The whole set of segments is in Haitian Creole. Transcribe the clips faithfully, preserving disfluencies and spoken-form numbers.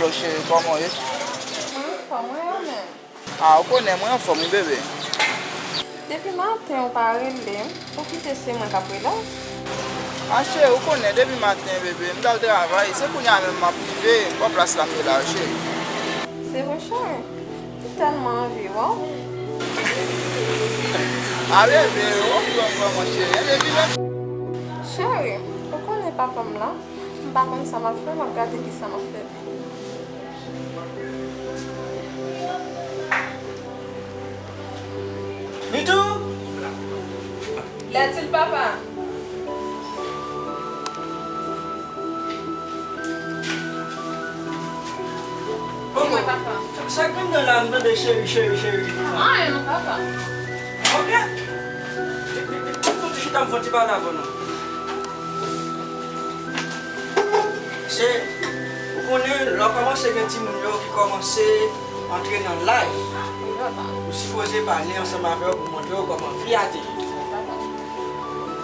Yo, cheri, kòman w ye? Mwen anfòm, mwen yo menm. A, ou konnen mwen anfòm, wi, bebe. Depi maten ou pa rele m, ou kite se mwen k ap rele w? A, cheri, ou konnen depi maten, bebe, m t al travay, se kounye a menm m ap rive, m pran plas la m ye la, cheri. Se vre, cheri? M tèlman anvi wè w. A, bebe, ou anvi wè m kòman, cheri? Enben, vini. Cheri, ou konnen papa m la, m pa konn sa m ap fè, m ap gade kisa m ap fè. Mitou! Lè di l papa. Di mwen papa. Sa k vin nan la, m tande cheri, cheri, cheri. Anyen non, papa. Ok. Fon ti chita, m fon ti pale avè w non. Se, ou konnen, lè w kòmanse gen timoun yo ki kòmanse antre nan laj, ou sipoze pale ansanm avè yo pou montre yo kòman vi a te ye.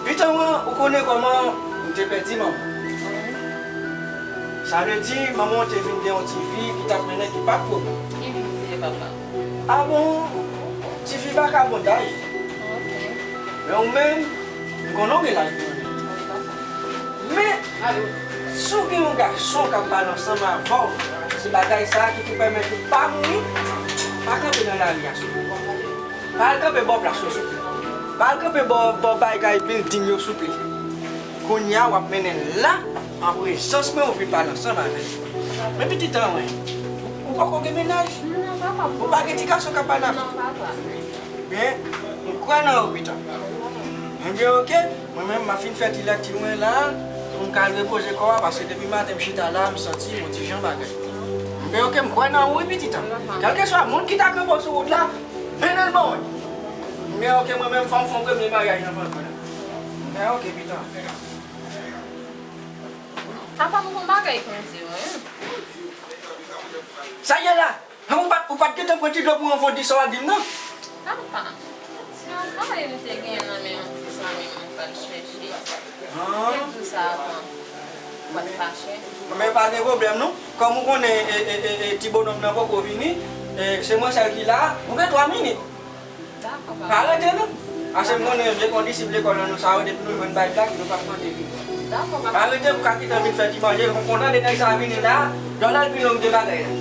Pitan mwen, ou konnen kòman m te pèdi manman. Sa vle di, manman w te vin gen yon ti vi ki t ap mennen ki pa t pwòp. Ki vi li te ye, papa? A bon? Ti fi vakabondaj. Ok. Men ou menm, m konnen w gen laj pou ou. Men, si w gen yon gason k ap pale ansanm avè w, se bagay sa a ki pou pèmèt ou pa mouri, pa kanpe nan lari a, souple. Pa al kanpe bò plas yo, souple. Pa al kanpe bò, bò bagay building yo, souple. Kounye a, w ap mennen l la, an prezans mwen, ou vin pale ansanm avè l. Men pitit an mwen, ou poko gen mennaj? Non, papa. Ou pa gen ti gason k ap pale avè w? Non, papa. Men, m kwè nan ou, pitan. Enben, ok. Mwen menm, m ap fin fè ti lèkti mwen la, pou m ka al repoze kò a, paske depi maten m chita la, m santi yon ti jan bagay. Enben, ok, m kwè nan ou, wi, pitit an. Kèlkeswa moun ki ta kanpe w sou wout la, mennen l ban mwen. Enben, ok, mwen menm, fò m fè yon premye maryaj nan fanmi mwen la. Enben, ok, pitan. Papa, m gon bagay pou m di w, wi. Sa ye la? Ou pa t, ou pa t gentan pran ti dlo pou ranvwadi sa w ap di m nan? Papa, se yon kare m te genyen nan men yon ti zanmi m, m pral chèche. Ah. Te di w sa avan. Ou pa t fache? Men pa gen pwoblèm non. Kòm ou konnen, e, e, e, e, ti bonòm nan poko vini, e, se mwen sèl ki la, ou gen twa minit. Dakò, papa. Pa rete non. Paske m konnen vye kondisip lekòl nan nou sa yo, depi nou jwenn bay blag, nou p ap tande li. Dakò, papa. Pa rete pou ka kite anvi fè ti manje, m kontan de nèg sa vini la, dòlè l pi long de bagay la.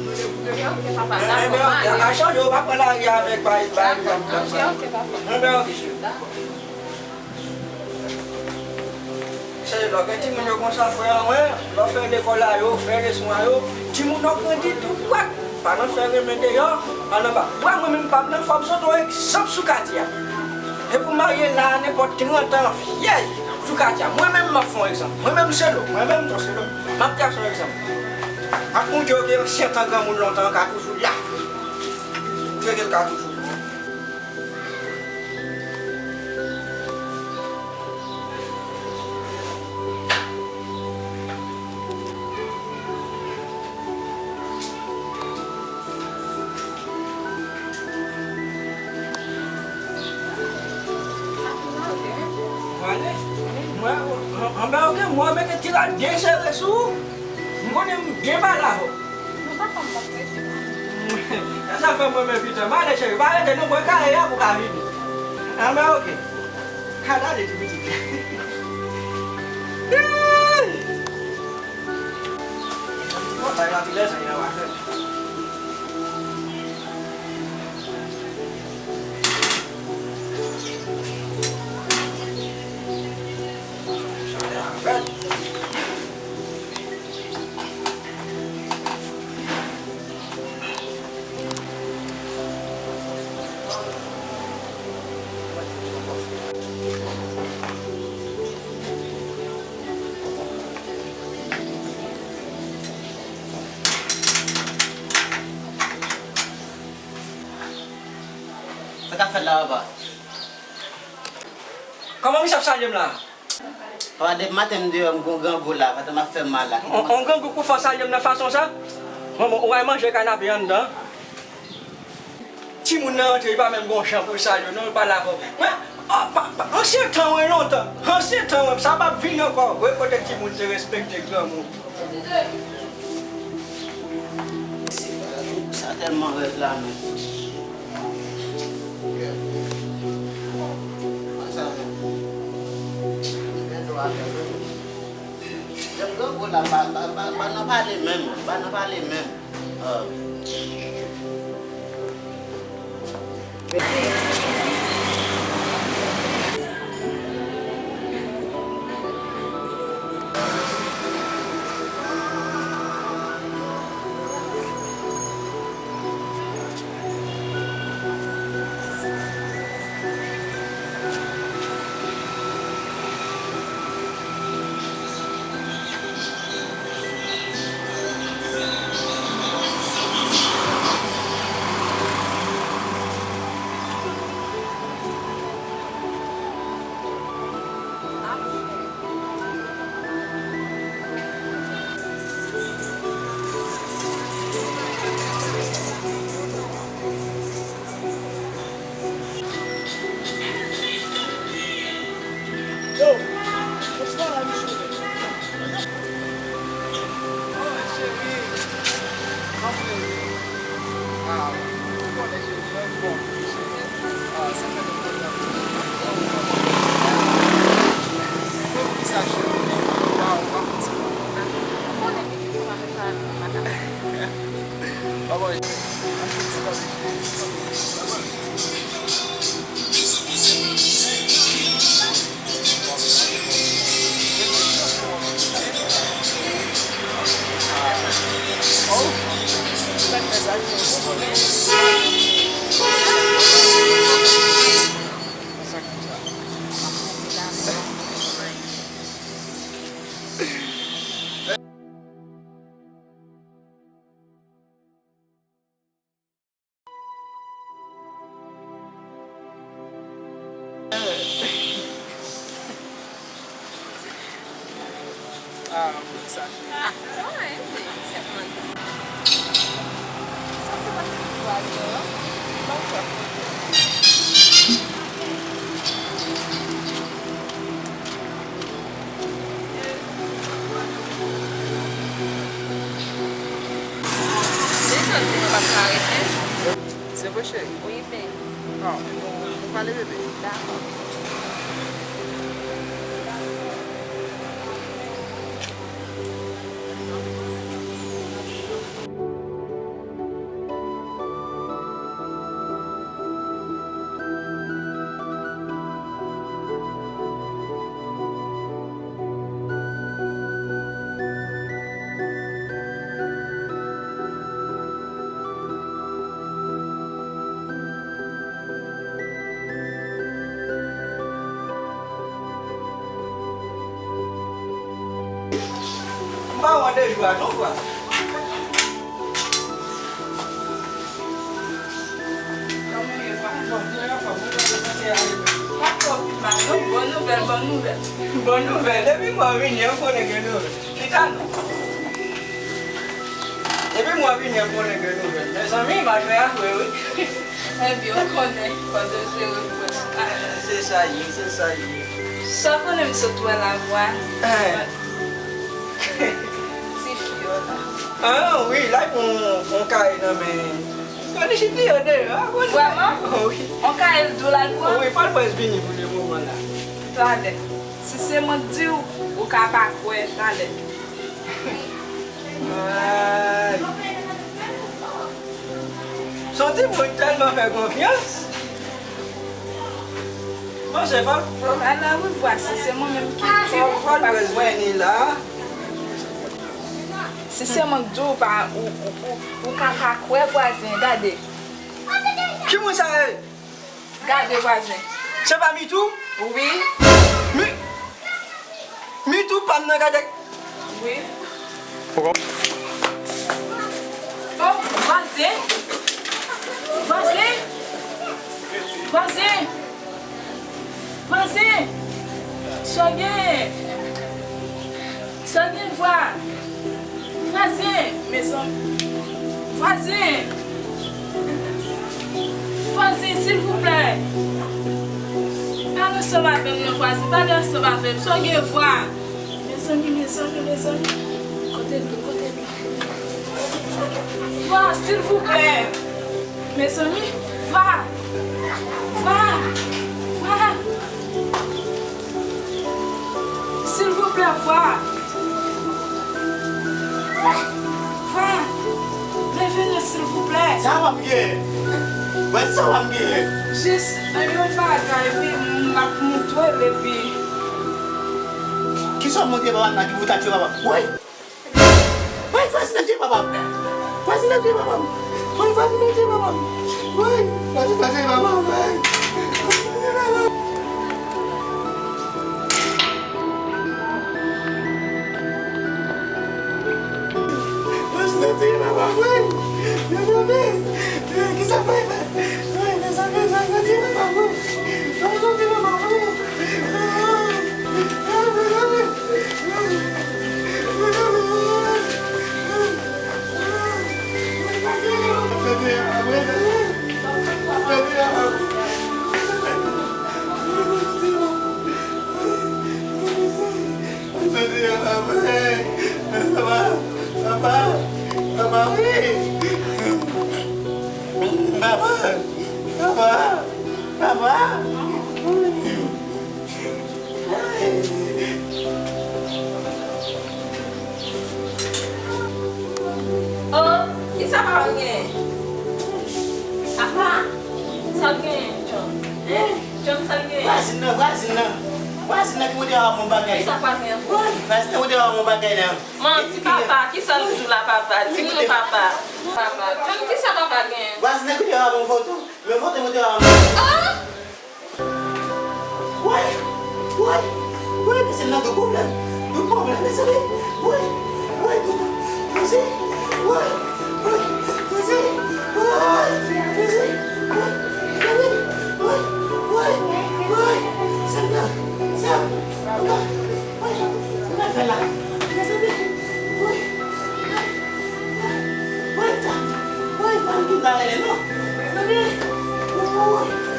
Ok, papa, dakò, m ale. Enben, ok, pa chanje, ou pa pran lari avèk bay, bay blag. Ok, ok, papa. Enben, ok, cheri. Dakò. Se lè w gen timoun yo konsa, frè an mwen, lè w fè lekòl la yo, fè leson a yo, timoun yo grandi tou dwat. Pa nan fè renmen deyò, al anba. Bwa mwen menm pa m nan fò m sot yon egzanp sou katye a. E pou marye la a nenpòt trant an vyèj sou katye a. Mwen menm m ap fè yon egzanp. Mwen menm se lo, mwen menm m se lo. M ap trase yon egzanp. Ak moun ki yo gen ansyen tan granmoun lontan an ka toujou la. Trete l ka toujou. Mwen, anben, ok, mwen mete ti rad byen sere sou ou. M konnen m byen pale avè w. Non, papa, m p ap rete non. E sa fè m renmen pitit. M ale, cheri, pa rete non, mwen kare a pou ka vini. Anben, ok. Ka ale, ti pitit. Bon, sa, y ap lè, sa, y ap fè. Sa k ap fèt la, papa? Kòman misye ap salye m la? Papa, depi maten m deyò, m gon grangou la, vant m ap fè m mal la. On, on grangou pou fè w salye m nan fason sa? Manman, ou al manje kanape anndan. Timoun nan antre, li pa menm gon jan pou l salye w, non, li pale avè w. Mwen, a, pa, pa, ansyen tan, wi, lontan. Ansyen tan, wi, sa p ap vin ankò. Wi, kote timoun te respekte granmoun. Tèlman rèd la menm. Konsa menm. Gen dwa fè menm. Lè m grangou la, pa, pa, pa, pa nan pale menm, pa nan pale menm. Ah. Yo, bonswa la, mesye. Oh, cheri. Anfin. Ah, ou konnen cheri, mwen bon. Ah, sa fè nou kontan. Mwen ki sa cheri. Waw, waw, ti. Ou konnen ki fè m avèk sa, madam. Bye bye. Ah, pou sa. Ah, non, hein, c'est seulement. Ça, c'est pas une histoire, hein. Desann pou mwen pa ka rete. Se vre, cheri? Wi, bebe. Ah, nou, nou pale, bebe. Dakò. M pa wè de jou a non, vwa. Pa twò pi mal non, bon nouvèl, bon nouvèl. Bon nouvèl, depi mwen vini an, m konnen gen nouvèl. Chita non. Depi mwen vini an, m konnen gen nouvèl. Mezanmi, imaj mwen a vre, wi. Ebyen, ou konnen, fò de jere frè. Se sa ye, se sa ye. Sa w konnen m sot wè la, vwa. Eh. Ti fi yo la. Ah, wi, la, yon, yon kay nan men. Kòm li chita deyò, a, kòm li. Vrèman? Wi. Yon kay l dou la, l pran? Wi, fò l prèske vini pou le moman la. Talè. Si se mwen k di w, ou ka pa kwè, talè. Ay. Se yon timoun tèlman fè konfyans. Monchè, fò l. Ala wi, vwa, si se mwen menm ki di w, ou pa kwè. Fò l prèske vini la. Si se mwen k di w, ou pa, ou, ou, ou, ou ka pa kwè, vwazen, gade. Ki moun sa ye? Gade vwazen. Se pa Mitou? Wi. Mi, Mitou pa m nan, gade. Wi. Oh, vwazen. Vwazen. Vwazen. Vwazen. Sa w gen? Sa w gen, vwa? Vwazen, mezanmi. Vwazen. Vwazen, silvouplè. Pale ansanm avè m non, vwazen. Pale ansanm avè m. Sa w gen, vwa? Mezanmi, mezanmi, mezanmi. Kote dlo, kote dlo. Va, silvouplè. Mezanmi, va. Va. Va. Silvouplè, va. Va. Leve non, silvouplè. Sa w ap gen? Wè, sa w ap gen? Jis, yon bagay, wi, m ap montre l, epi. Kisa w montre papa m nan ki pou ta tchwe papa m? Woy! Woy, vwazin nan tchwe papa m! Vwazin nan tchwe papa m! Woy, vwazin nan tchwe papa m! Woy, vwazin nan tchwe papa m! Woy! Vwazin nan tchwe papa m! Vwazin nan tchwe papa m! Woy! Mezanmi! Kisa m pral fè? Woy, mezanmi, vwazin nan tchwe papa m! Woy! Vwazin nan tchwe papa m! Woy! Papa, papa, papa, wi. Papa, papa, papa. Oh, kisa papa gen? Apa, sa gen, John? Hein? John, sa gen? Vwazin nan, vwazin nan. Vwazin nan ki mande a yon bagay. Kisa vwazin nan? Woy, vwazin nan mande a yon bagay la. Man, di papa, kisa l di w la, papa? Di nou, papa. Papa, John, kisa papa gen? Vwazin nan ki mande a yon foto. Men foto mande a yon. Ah! Woy! Woy! Woy, mesye, nan de pwoblèm. De pwoblèm, mesye. Woy! Woy, de pwoblèm. Mesye, woy! Woy! Mesye, woy! Mesye, woy! Woy! Woy! Woy! Woy! Sèm nan! Sèm! Woy! Woy! Sa n ap fè la? Mesye, woy! Woy! Woy! Woy! Woy! Woy! Woy! Woy!